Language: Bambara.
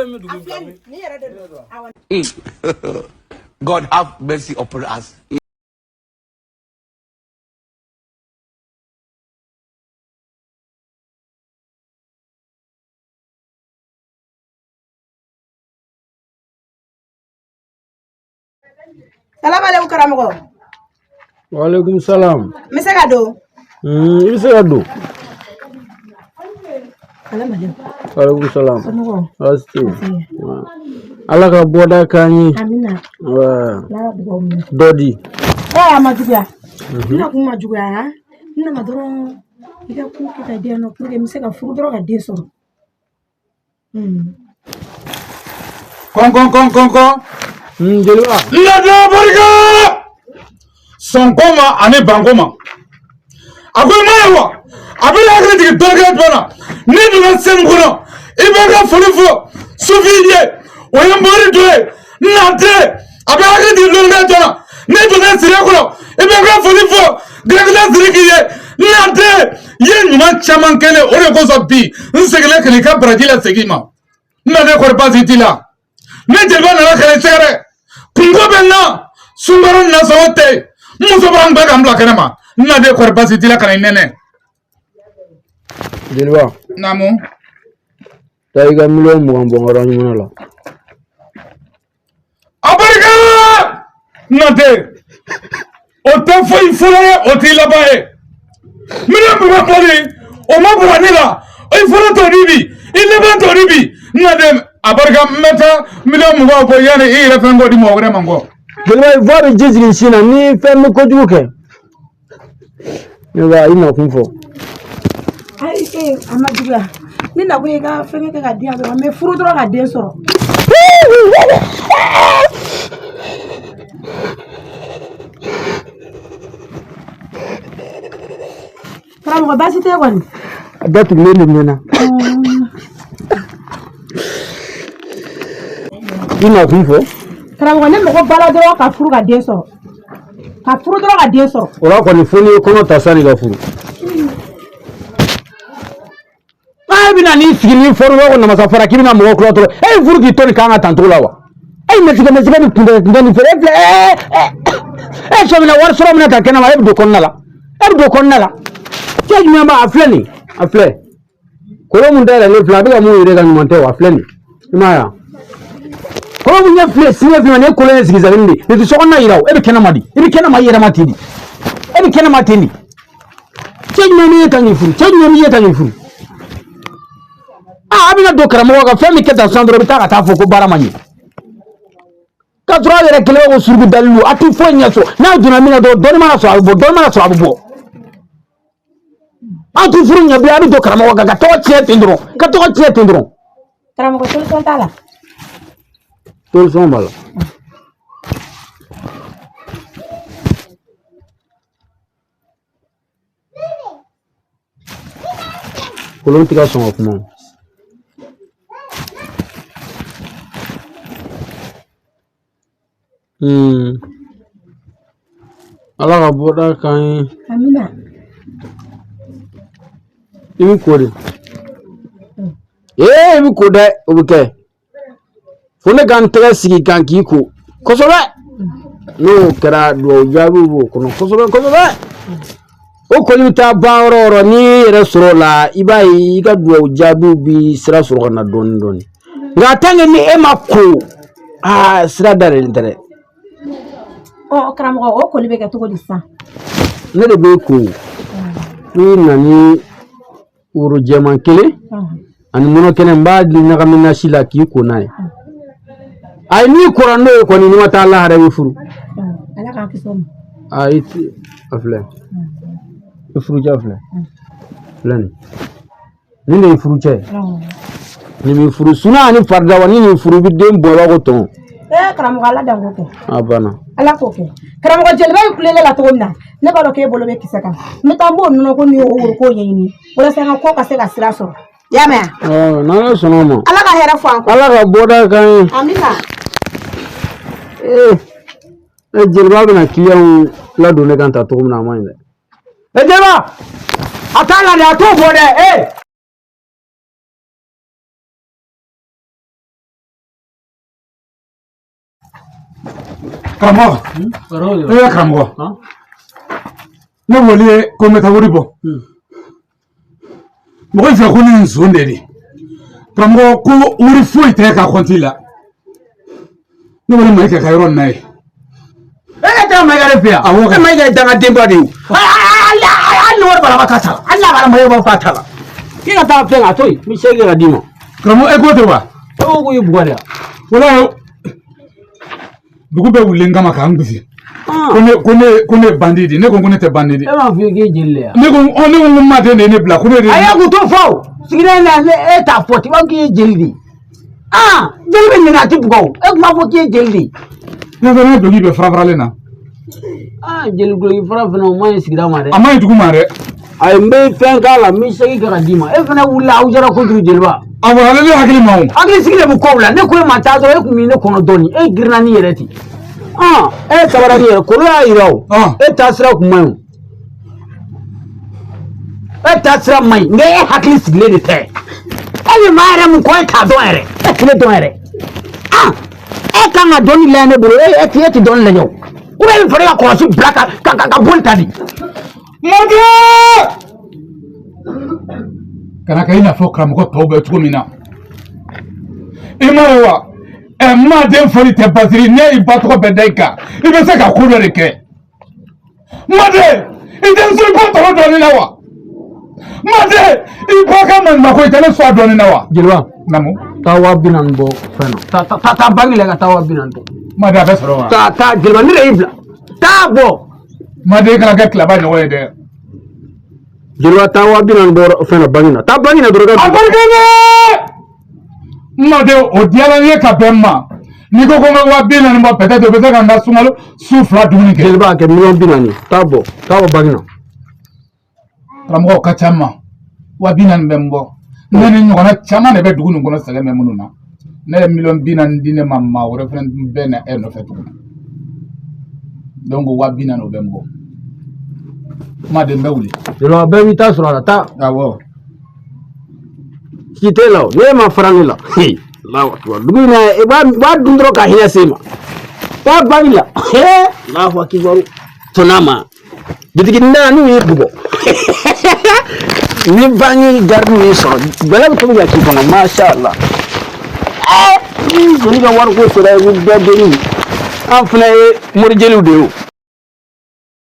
A filɛ nin nin yɛrɛ de don. Awɔ. God have mercy upon us. Salamalekun karamɔgɔ. Waaleykum salam. N bɛ se ka don? I bɛ se ka don. Salamalekun. Waaleykum salam. Somɔgɔw? Baasi tɛ yen. Ala ka bɔda k'an ye. Amina. Wa Ala ka dugawu minɛ. dɔ di. Ee, a ma juguya. N na kun ma juguya han. N nana dɔrɔn i ka ko kɛ ka di yan nɔ pour que n bɛ se ka furu dɔrɔn ka den sɔrɔ. Kɔn kɔn kɔn kɔn kɔn. Jeliba. Lada barika sɔnko ma ani banko ma. A ko i ma ye wa, a bɛ hakili jigin dɔnnikɛla jumɛn na? Ne donna sen kɔnɔ, i bɛ n ka foli fɔ sufin ye, o ye mori dɔ ye. N na tɛ, a bɛ hakili jigin dɔnnikɛla jumɛn na? Ne donna siri kɔnɔ, i bɛ n ka foli fɔ gɛrɛgɛrɛ siriki ye. N na tɛ, i ye ɲuman caman kɛ ne, o de kosɔn bi n seginna ka n'i ka baraji lasegin i ma. N na ne kɔri baasi t'i la. Ne jeliba nana ka na sɛgɛrɛ, kunko bɛ n na, sunkaro nasɔngɔ tɛ yen, n muso b'an bɛɛ ka n bila kɛnɛ ma. N na ne kɔri baasi t'i la ka na i nɛnɛ. Jeliba. Naamu. Taa i ka miliyɔn 20 bɔ n ka ɲuman la. A barika n na tɛ, o tɛ foyi fɔlɔ ye, o t'i laban ye. Miliyɔn 20 bɔli o ma bɔra ne la, i fɔlɔ t'o di bi, i laban t'o di bi. N na den, a barika, n bɛ taa miliyɔn 20 bɔ yanni i yɛrɛ fɛn k'o di mɔgɔ wɛrɛ ma n kɔ. Jeliba, i voix bɛ ji jigin sin na ni fɛn bɛ kojugu kɛ. Ne ba, i nakun fɔ. Ayi, ee, a ma juguya. Ne nakun ye i ka fɛn kɛ ka di yan dɔrɔn, n bɛ furu dɔrɔn ka den sɔrɔ. Karamɔgɔ, baasi tɛ kɔni? A da tugulen de mɛnna. I nakun fɔ. Karamɔgɔ, ne mago b'a la dɔrɔn ka furu ka den sɔrɔ. Ka furu dɔrɔn ka den sɔrɔ. O la kɔni, fo n'i ye kɔnɔ ta sanni ka furu. E bɛna n'i sigi ni fɔrɔ ko namasa fara k'i bɛna mɔgɔ kura tɔrɔ. E ye furu k'i to nin kan ka tan cogo la wa? E ye mɛsikɛ mɛsikɛ ni kunbɛ kunbɛ ni fɛrɛ e filɛ e sɔmina wari sɔrɔ minɛ ta kɛnɛma, e bɛ don kɔnɔna la. E bɛ don kɔnɔna la. Cɛ jumɛn b'a a filɛ nin a filɛ. Kolo mun dayɛlɛlen filɛ, a bɛ ka mun yɛrɛ ka ɲuman tɛ wa, a filɛ nin. I m'a ye wa? Kolo mun ɲɛ filɛ sini filɛ nin ye, kolo ye sigisɛgɛni de. Nin tɛ sokɔnɔna yira o, e bɛ kɛnɛma di. I bɛ kɛnɛma i yɛrɛ ma ten de. E bɛ kɛnɛma ten de. Cɛ jumɛn b'i ye tan k'i furu? Cɛ jumɛn b'i ye tan k'i furu? Aa, a bɛna don karamɔgɔ kan fɛn min kɛ tan sisan dɔrɔn, i bɛ taa ka taa fɔ ko baara ma ɲɛ. K'a sɔrɔ aw yɛrɛ kɛlen ko suruku dalilu, a tɛ foyi ɲɛ sɔrɔ. N'a donna min na dɔrɔn, dɔɔnin mana sɔrɔ a bɛ bɔ, dɔɔnin mana sɔrɔ a bɛ bɔ. Aw tɛ furu ɲɛ bilen, a bɛ don karamɔgɔ kan ka tɔgɔ tiɲɛ ten dɔrɔn, ka tɔgɔ tiɲɛ ten dɔrɔn. Karamɔgɔ, solution t'a la. Solution b'a la. Kolon tɛ ka sɔn ka kuma. Ala ka bɔda k'an ye. Amina. I bɛ ko de. Ee, i bɛ ko dɛ, o bɛ kɛ. Fo ne ka n tɛgɛ sigi kan k'i ko kosɛbɛ. N'o kɛra, dugawu jaabiw b'o kɔnɔ kosɛbɛ kosɛbɛ. O kɔni bɛ taa ban yɔrɔ o yɔrɔ, n'i y'i yɛrɛ sɔrɔ o la, i b'a ye i ka dugawu jaabiw bi sira sɔrɔ ka na dɔɔnin dɔɔnin. Nka tant que ni e ma ko, aa, sira dayɛlɛlen tɛ dɛ. Ɔ karamɔgɔ, o koli bɛ kɛ cogo di sisan? Ne de b'e ko, i na ni woro jɛman kelen ani nɔnɔ kɛnɛ, n b'a ɲagami nasi la k'i ko n'a ye. Ayi, n'i kora n'o ye kɔni, n'i ma taa lahara, i bɛ furu. Ala k'an kisi o ma. Ayi, a filɛ, i furucɛ filɛ, filɛ nin, nin de ye furucɛ ye. Nin b'i furu suna ani farida wa, ni nin furu, i bɛ den bɔ, i b'a ko tɔn. Ee karamɔgɔ, ala dan k'o kɛ. A banna. Ala k'o kɛ. Karamɔgɔ, jeliba in kulen ne la cogo min na, ne b'a dɔn k'e bolo bɛ kisɛ kan. N bɛ taa n b'o nɔnɔ ko ni o woro ko ɲɛɲini walasa n ka ko ka se ka sira sɔrɔ. I y'a mɛn wa? N'ala sɔnna o ma. Ala ka hɛrɛ fɔ an kɔ. Ala ka bɔda k'an ye. Amina. Ee, e jeliba bɛna kiliyanw ladon ne kan ta cogo min na, a ma ɲi dɛ. E jeliba, a t'a la dɛ, a t'o bɔ dɛ, ee. Karamɔgɔ, e ye karamɔgɔ. Ne wuli ye ko n bɛ taa wari bɔ. Mɔgɔ fɛ ko ne ye nson de ye. Karamɔgɔ ko wari foyi tɛ ka kɔnti la. Ne wele Mayiga ka yɔrɔ nin na ye. E ka taa Mayiga de fɛ yan. Awɔ. E Mayiga ye dangadenba de ye. Hali ni wari b'a la, a b'a k'a ta la. Hali n'a b'a la, Mayiga b'a fɔ k'a ta la. K'i ka taa fɛn a to yen, n bɛ segin ka d'i ma. Karamɔgɔ, e ko ten wa? E ko k'u y'i bugɔ de wa? Wala dugu bɛɛ wulilen kama k'an gosi. Ko ne ye bandit de ye. Ne ko ne tɛ bandit de ye. E m'a fɔ k'i ye jeli de ye wa? Ne ko ɔ ne ko n ma den de ye ne bila ko ne de. A y'a kun t'o fɔ o. Sigida in na ne e t'a fɔ ten, i b'a fɔ k'i ye jeli de ye. Jeli bɛ ɲinɛ a tɛ bugɔ o. E tun b'a fɔ k'i ye jeli de ye. Ne fana ne duloki bɛ fara faralen na. Jeli duloki fara fana o man ɲi sigida ma dɛ. A man ɲi dugu ma dɛ. Ayi, n bɛ fɛn k'a la, n bɛ segin ka d'i ma. E fana wulila aw jara kojugu jeliba. A waralen ne hakili ma o. Hakili sigi de bɛ kow la. Ne ko e ma taa dɔrɔn, e kun bɛ ne kɔnɔ dɔɔni. E girinna ni yɛrɛ ten. E sabara ni yɛrɛ kolo y'a yira o. E taa sira kun man ɲi o. E taa sira man ɲi nka e hakili sigilen de tɛ. E bɛ maa yɛrɛ mun kɔ, e t'a dɔn yɛrɛ. E tɛ ne dɔn yɛrɛ. E kan ka dɔnni lajɛ ne bolo, e tɛ dɔnni lajɛ o. Ou bien e bɛ fɛ ne ka kɔlɔsi bila ka boli ta de. Mɔkɛ! Kana kɛ i n'a fɔ karamɔgɔ tɔw bɛ cogo min na. I m'a ye wa? Ɛ maaden fɔli tɛ basiri, ne y'i ba tɔgɔ bɛɛ da i kan, i bɛ se ka ko dɔ de kɛ. Maden, i tɛ n sɔn i ba tɔgɔ dɔɔnin na wa? Maden, i ba ka maɲumako i tɛ ne sɔn a dɔɔnin na wa? Jeliba. Naamu. Taa 20.000 bɔ fɛn na. Taa taa taa banki la ka taa 20.000 bɔ. Maden, a bɛ sɔrɔ wa? Taa taa jeliba, ne de y'i bila. Taa bɔ. Maden kana kɛ tilaba ɲɔgɔn ye dɛ. Jeliba, taa 20.000 bɔ fɛn na banki na. Taa banki na dɔrɔn ka. A barika dɛ! Maden, o diyara n ye ka bɛn n ma. N'i ko ko n ka 20.000 bɔ, peut-être o bɛ se ka n ka sunkalo su fila dumuni kɛ. Jeliba, a kɛ 40.000.000. Taa bɔ. Taa bɔ banki na. Karamɔgɔ, o ka ca n ma. 20.000 bɛ n bɔ. Ne ni ɲɔgɔnna caman de bɛ dugu nin kɔnɔ sɛgɛn bɛ minnu na. Ne ye 40.000.000 di ne ma, maa wɛrɛ fana bɛ na e nɔfɛ tuguni. Donc 20.000 o bɛ n bɔ. Maden, bɛ wuli. Jeliba, bɛɛ b'i ta sɔrɔ a la. Taa. Awɔ. Si t'e la o. Ne ma fara ne la. Allahu akbar. Dugu in na i b'a dun dɔrɔn ka hinɛ se i ma. Taa banki la. Allahu akbar. Tɔn'a ma. Bitigi nana n'u y'i bugɔ. Ni banki garidiw y'i sɔrɔ, bɛlɛ bɛ tobi ka k'i kɔnɔ, masha Allah. Ni jeli ka wariko sera i bɛ bɛɛ deni. An fana ye morijeliw de ye o.